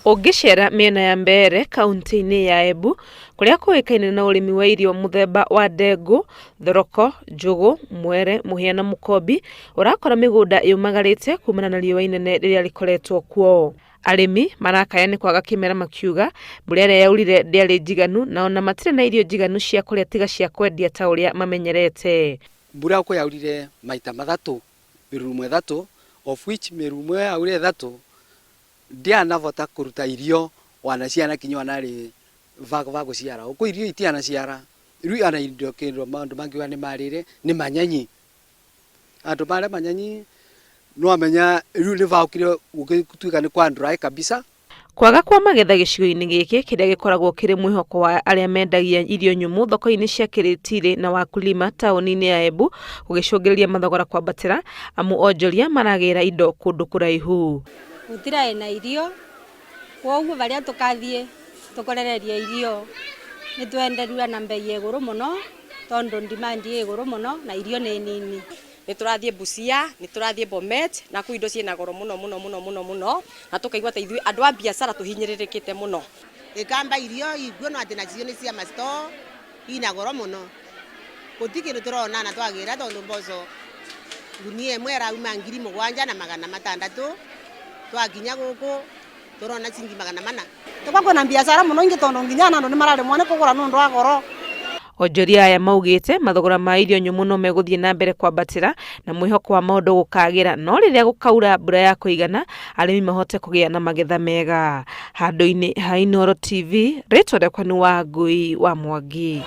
Ũngĩcera mĩena ya Mbeere kauntĩ-inĩ ya Embu kũrĩa kũĩkaine na ũrĩmi wa irio mũthemba wa ndengũ, thoroko, njũgũ, mwere, mũhĩa na mũkombi, ũrakora mĩgũnda yũmagarĩte kumana na riũa inene rĩrĩa rĩkoretwo kuo. Arĩmi marakaya nĩ kwaga kĩmera makiuga mbura ĩrĩa yaurire ndĩarĩ njiganu na ona matirĩ na irio njiganu cia kũrĩa tiga cia kwendia ta ũrĩa mamenyerete. Mbura gũkũ yaurire maita mathatũ, mĩrurumo ĩthatũ, of which mĩrurumo ĩyo yaurire ĩthatũ ndianavota kũruta irio wana cianakinya ona rĩ va gũciara gũkũ irio itianaciara rĩu ona indo kĩndũ maũndũ mangiuga nĩ marĩre nĩ manyanyi andũ marĩa manyanyi nĩwamenya rĩu nĩ vaũkire gũgĩtuĩka nĩ kwa dry kabisa. Kwaga kwa magetha gĩcigo-inĩ gĩkĩ kĩrĩa gĩkoragwo kĩrĩ mwĩhoko wa arĩa mendagia irio nyũmũ thoko-inĩ cia Kĩrĩtirĩ na Wakulima taũni-inĩ ya Embu gũgĩcũngĩrĩria mathogora kwambatĩra amu onjoria maragĩra indo kũndũ kũraihu. Gũtiraĩ na irio kwoguo baria tukathie tukorereria irio nitwenderua na mbei ya iguru muno tondu demand ĩ iguru muno na irio nĩ nini. Nĩ tũrathiĩ Busia, nĩ tũrathiĩ Bomet na kũu indo ciĩna goro mũno mũno mũno mũno mũno na tũkaigua ta ithuĩ andũ a biacara tũhinyĩrĩrĩkĩte mũno. Ikamba irio iguo no atĩ nacio nĩ cia ma-store ina goro mũno gũtirĩ kĩndũ tũrona na twagĩra tondũ mboco ngunia ĩmwe ĩrauma 7600, twakinya gũkũ tũrona ciringi 400. Tukwa kwĩna biacara mũno ingĩ tondũ nginya na andũ nĩ mararemwo nĩ kũgũra nĩ ũndũ wa goro. Onjoria aya maugĩte mathogora ma irio nyũmũ no megũthiĩ na mbere kwambatĩra na mwĩhoko wa maũndũ gũkagĩra no rĩrĩa gũkaura mbura ya kũigana arĩmi mahote kũgĩa na magetha mega. Handũ-inĩ ha Inooro TV, rĩtwa rĩakwa nĩ Wangui wa Mwangi.